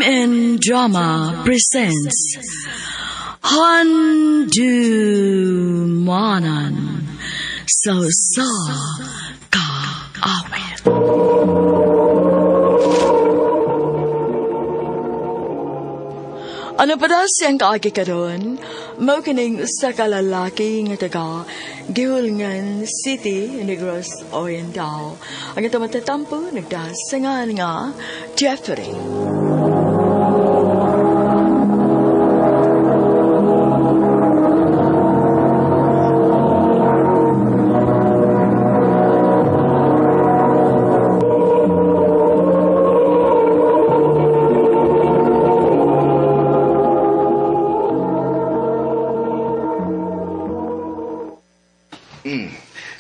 MN Drama presents Handumanan sa Usa Ka Awit. Ano pa daw siyang kaagi karon? Mao kining usa ka lalaki nga taga Gihulngan City, Negros Oriental. Ang ito matatampo nagdasangan nga Jeffrey.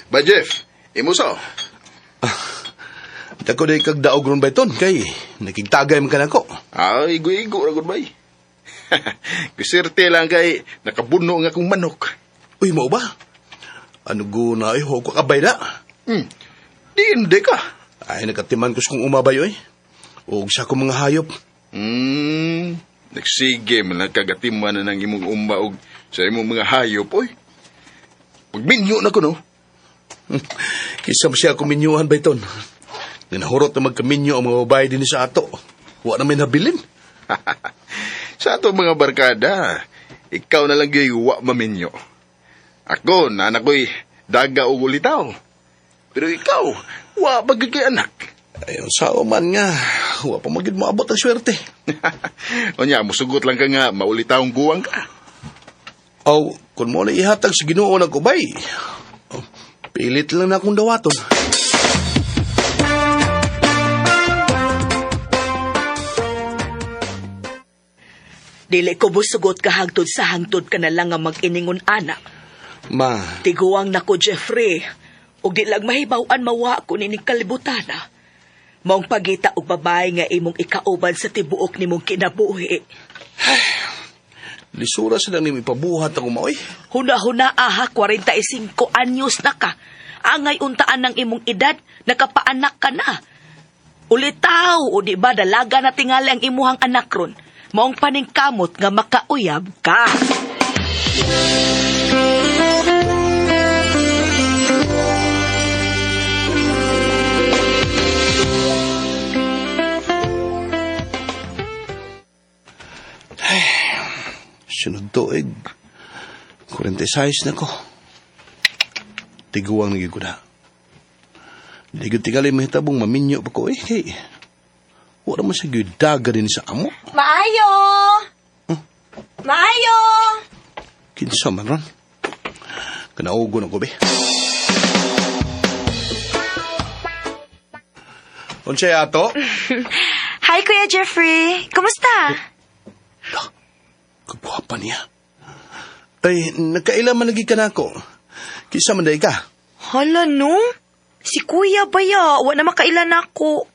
Ba Jeff, imo sa. Dako day kag daog ron bayton kay nakigtagay man kanako. Ay, igo-igo ra gud bay. Giserte lang kay nakabuno nga akong manok. Uy, mao ba? Ano guna ay ho ko kabay na. Di hindi ka. Ay nakatiman ko sa kong umabay oy. Og sa akong mga hayop. Nagsige man lang kagatiman na ng imong umba og sa imong mga hayop oy. Pagminyo na ko no. Kisa mo siya akong minyuhan bayton. Ginahurot na magkaminyo ang mga babae din sa ato. Wa na may nabilin. Sa ato mga barkada, ikaw na lang gyud wa maminyo. Ako, na ko'y daga og ulitaw. Pero ikaw, wa pa gyud kay anak. Ay, sao man nga, wa pa magid moabot ang swerte. Unya, musugot lang ka nga, maulitawng guwang ka. Aw, kung mo na ihatag sa Ginoo na kubay, oh, pilit lang na akong dawaton. Dili ko musugot ka hangtod sa hangtod ka na lang nga mag-iningon anak. Ma, Tiguang nako Jeffrey. Ug di lang mahibaw-an mawa ko nining kalibutana. Maong pagita og babae nga imong ikauban sa tibuok nimong kinabuhi. lisura sa lang nimo ipabuhat ang umaoy. Huna-huna aha, 45 anyos na ka. Angay untaan ng imong edad, nakapaanak ka na. Ulitaw, o di ba dalaga na tingali ang imuhang anak ron. Maong paningkamot nga makauyab ka. Sunod tuig, 46 na ko. Tiguang naging ko na. Di ko tingali mahitabong maminyo pa ko eh. Kay, wala man siya gyud daga din sa amo. Maayo! Maayo! Kinsa man ron. Kanaugo na ko be. Unsay ato? Hi, Kuya Jeffrey. Kumusta? Kagwapa niya. Ay, nagkaila man lagi ka na ako. Kisa man day ka. Hala, no? Si Kuya baya, wa na makailan ako.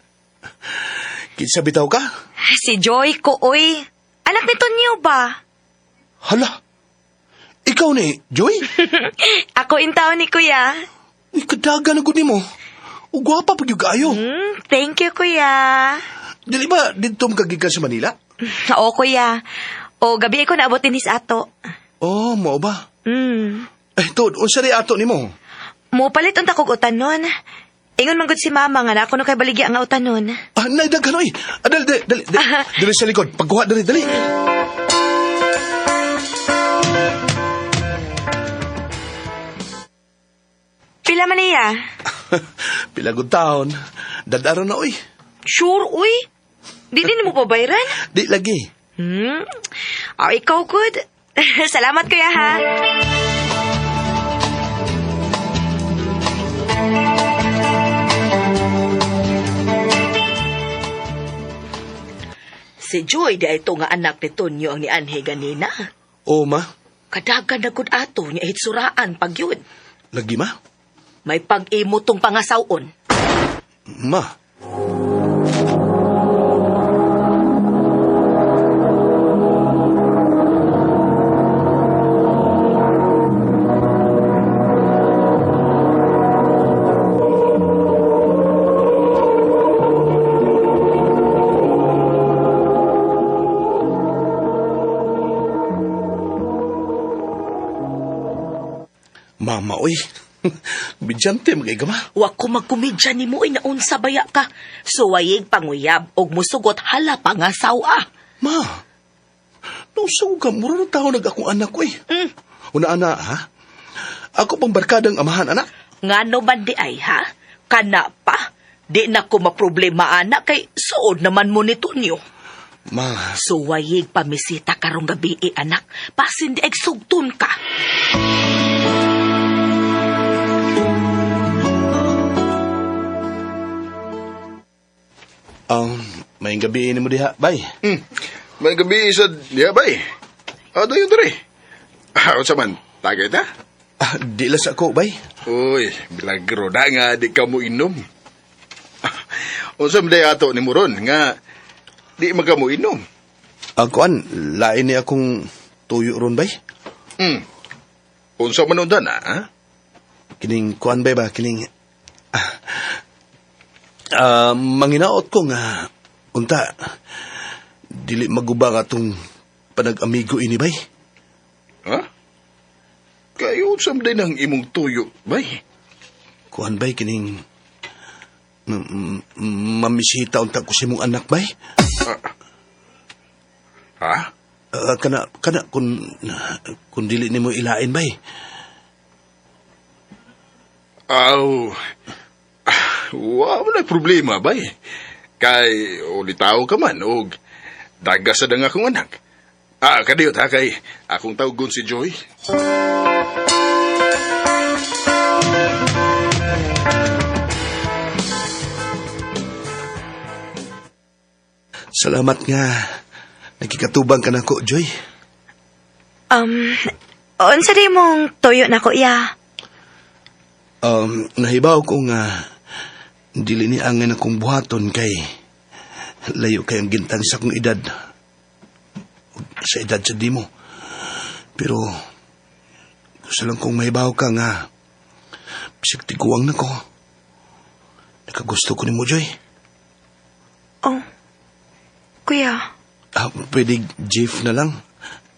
Kinsa bitaw ka? Si Joy ko, oy. Anak ni Tonyo ba? Hala! Ikaw ni, Joy? Ako intaw ni Kuya. Uy, kadaga na gud nimo. O gwapa pag yung kaayo. Thank you, Kuya. Dili ba dito makagikan sa Manila? Oo, Kuya. O, gabi ko naabot din his ato. Oh, mao ba? Eh, tod, unsa rin ato nimo? Mupalit unta kog utanon. Ingon man gud si mama nga na ako no kay baligya nga utanon. Ah, nay, daghan oy. Ah, dali, dali, dali, dali, dali sa likod. Pagkuha, dali, dali. Pila man niya? Pila gud taon. Dadaro na, oy. Sure, uy. Di din mo pabayran? Di lagi. Ah, ikaw good. Salamat, Kuya, ha. Si Joy di ito nga anak ni Tonyo ang nianhi ganina. Oh, ma. Kadagan na gud ato niya hitsuraan pag yun. Lagi, ma. May pag-imo tong pangasawon. Ma. Mama, oy. Bidyante, magay ka ma. Wa ko magkomedya nimo ay naunsa baya ka. Suwayig panguyab og musugot hala pa nga sawa. Ma, nausag ka, mura na tao nag akong anak ko eh. Una, ana, ha? Ako pang barkadang amahan, anak. Ngano man di ay ha? Kana pa? Di na ko maproblema ana kay suod naman mo ni Tonyo. Ma, Suwayig pamisita karong gabi eh, anak. Pasin di ay sugton ka. May gabi ni mo diha, bay. May gabi sa diya bay. Ado yun dere. Ah, unsa man, tagay ta? Ah, di lang sa ako, bay. Uy, bilagro na nga di ka mo inom. Unsa man day ato ni Moron nga di man ka mo inom. Ang kuan, lain ni akong tuyo ron, bay. Unsa man unta na, ha? Kining kuan, bay ba? Kining... manginaot ko nga, unta, dili maguba nga atong panag-amigo ini, bay. Ha? Kayo unsa man day nang imong tuyo, bay? Kuan, bay, kining... Mamisita unta ko sa imong anak, bay. Ha? Kana kung dili nimo ilain, bay. Aw. Wa man na problema, bay. Kay ulitaw ka man og daga sa dang akong anak. Ah, kadiyot ha kay akong tawgon si Joy. Salamat nga nagkikatubang ka nako, Joy. Unsa di mong tuyo nako ya? Nahibaw ko nga dili ni angay akong buhaton kay layo kay ang gintang sa akong edad. Sa edad sa di mo. Pero gusto lang kong mahibaw ka nga bisag tiguang na ko. Nakagusto ko nimo, Joy. Oh. Kuya. Ah, pwede Jeff na lang.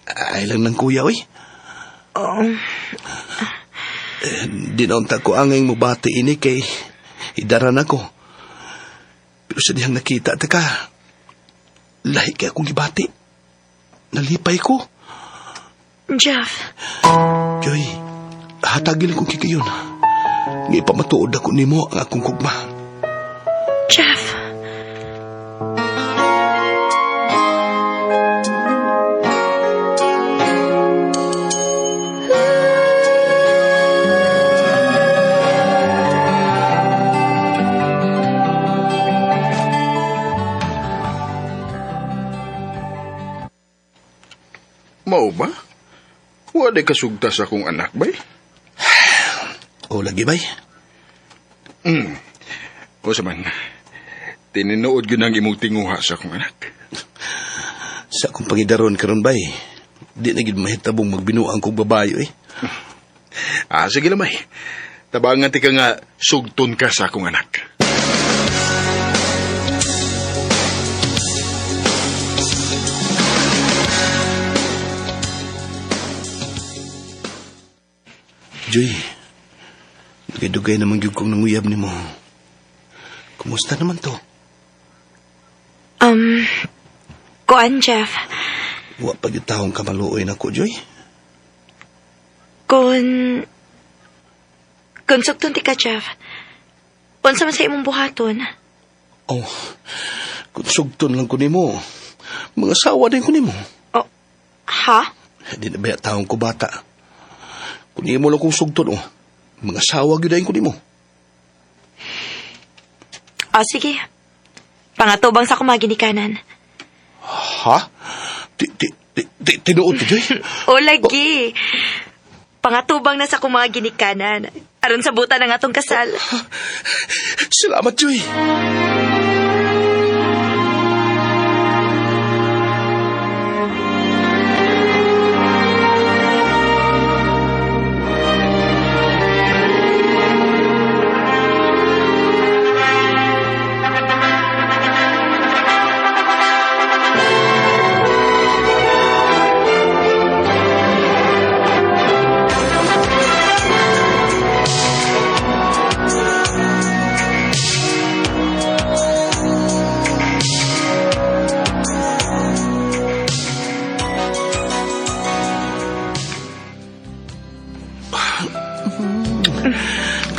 Ay lang ng kuya, oy. Oh. Di na unta ko angay mubati ini kay idaran ako. Pero sa dihang nakita ta ka, lahi kay akong gibati. Nalipay ko. Jeff. Joy, hatagil kong kikayon. Nga ipamatuod ako nimo ang akong kugma. Jeff. Mao ba? Wa di kasugta sa akong anak, bay? O lagi, bay. O sa man, tininood yun ang imong tinguha sa akong anak. Sa akong pangidaron karon, bay, di na gid mahitabong magbinuang kong babayo, eh. Ah, sige lamay. Tabangan ti ka nga sugton ka sa akong anak. Joy, dugay-dugay naman gyud kong nanguyab nimo. Kumusta naman to? Kuan, Jeff. Wa pa gyud taong kamaluoy nako, Joy. Kung sugton ti ka, Jeff. Unsa man sa imong buhaton? Oh, kung sugton lang ko nimo, mga sawa din ko nimo. Oh, ha? Di na ba taong ko bata? Kung imo lang kong sugton, oh, mga sawa gyud ko nimo. Oh, sige. Pangatubang sa akong mga ginikanan. Ha? Tinuod ti, Joy? O, lagi. Pangatubang na sa akong mga ginikanan. Aron sa buta ng atong kasal. Salamat, Joy.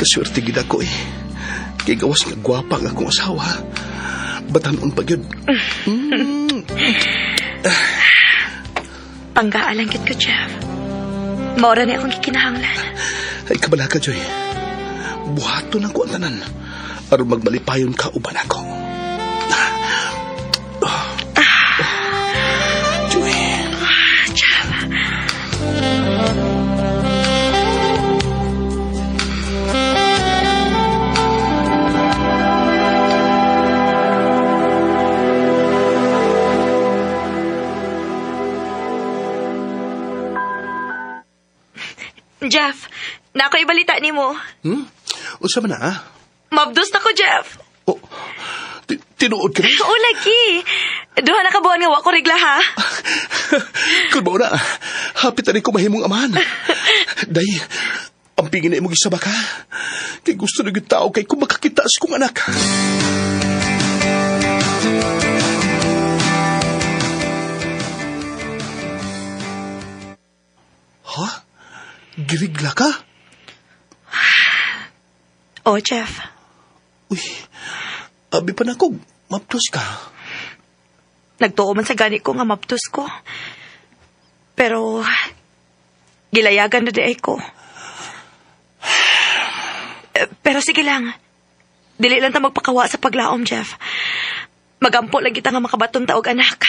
Kaswerte gid ako eh. Kay gawas nga gwapa ang akong asawa. Batanon pa gyud. Panggaan lang gid ko, Jeff. Maura ni akong gikinahanglan. Ay, kabala ka, Joy. Buhaton ako ang tanan. Aron magmalipayon ka uban ako. Joy. Jeff. Jeff, naa ko'y balita nimo. Unsa man na, ah? Mabdos na ko, Jeff. Oh, tinuod ka na? Oo, lagi. Duha na ka buwan nga wa ko regla, ha? Kung mao na, hapit na rin ko mahimong amahan. Day, ampingin na imong isabak, ha? Kay gusto na gyud tao kay kung makakita sa kong anak. Ha? Girigla ka? Oh, Jeff. Uy, abi pa na ko, maptos ka. Nagtuo man sa gani ko nga maptos ko. Pero, gilayagan na diay ko. Pero sige lang. Dili lang ta magpakawa sa paglaom, Jeff. Magampo lang kita nga makabaton ta og anak.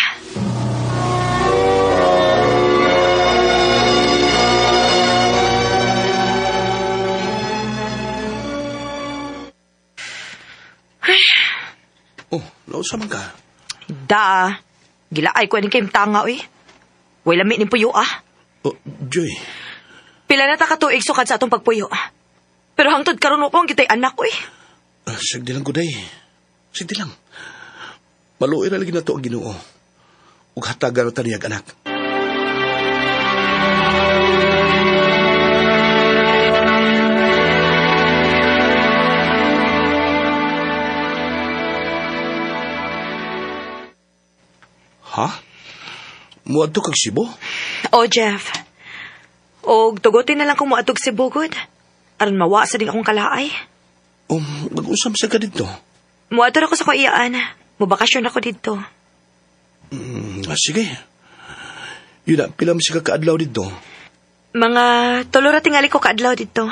Oh, nausa man ka? Da, gilaay ko aning kayong tanga, uy. Way lami ning puyo, ah. Oh, Joy, Pila na ta katuig sukad sa atong pagpuyo. Pero hangtod karon wa pa man kitay anak, uy. Sagdi lang ko, day. Sagdi lang. Maluoy ra lagi na to ang Ginoo. Ug hatagan na ta niyag anak. Ha? Muadto kag Cebu? Oh, Jeff. Og tugutin na lang kung moadtog Cebu gud. Aron mawa sa ding akong kalaay. Mag-usam sa ka dito. Muadto ra ko sa kaiyaan. Mubakasyon ako dito. Sige. Yun na, pila man siya kaadlaw dito? Mga 3 ra tingali ko kaadlaw dito.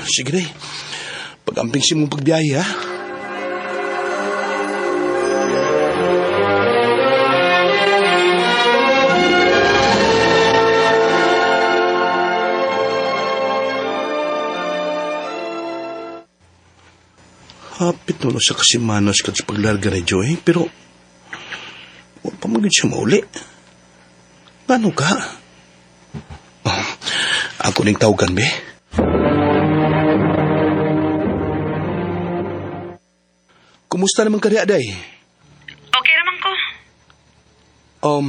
Sige na. Pag-amping si mong pagbiyahe, ha? Hapit mo na siya kasi manos kat sa paglarga ni Joy, pero wa pa man gud siya mauli. Paano ka? Oh, ako ning tawagan, be. Kumusta naman ka day? Okay naman ko.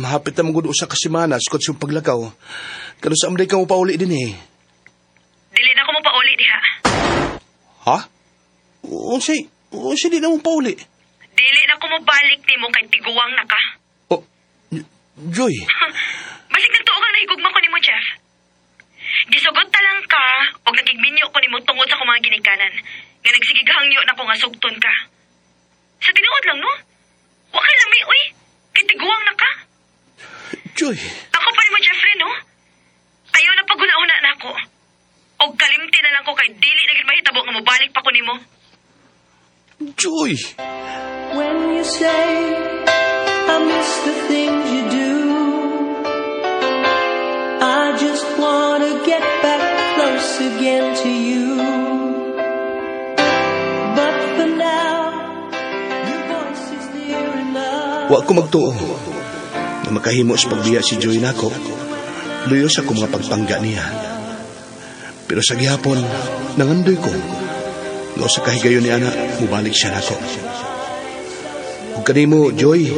Hapit naman gud usa ka semana sukad sa paglakaw. Kano sa amday ka mo pauli din eh. Dili na ko mo pauli diha. Ha? Unsay di na mo pauli? Dili na ko mo balik nimo kay tiguang na ka. Oh, Joy. Basig nagtuo kang nahigugma ko nimo, Jeff. Gisugot ta lang ka og nagigminyo ko nimo tungod sa akong mga ginikanan. Nga nagsigig hangyo na ko nga sugton ka. Sa tinuod lang, no? Wa kay lami, uy. Kay tiguang na ka. Joy. Ako pa nimo, Jeffrey, no? Ayaw na paghuna-huna na ako. Og kalimti na lang ko kay dili na gid mahitabo nga mobalik pa ko nimo. Joy. When you say I miss the things you do, I just wanna get back close again to you. But for now, your voice is near enough. Wa ko magtuo na makahimo sa pagbiya si Joy nako. Luyo sa akong mga pagpangga niya. Pero sa gihapon, nangandoy ko. Nga sa kahigayon ni ana, mubalik siya nako. Ug kanimo, Joy,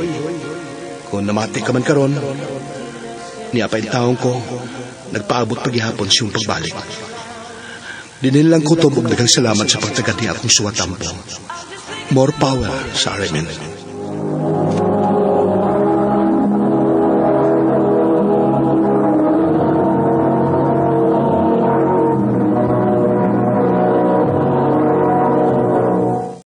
kung namati ka man karon, niya pa taong ko, nagpaabot paghihapon siyang pagbalik. Dinhin lang ko og daghang salamat sa pagtagad niya akong suwatampo. More power sa RMN.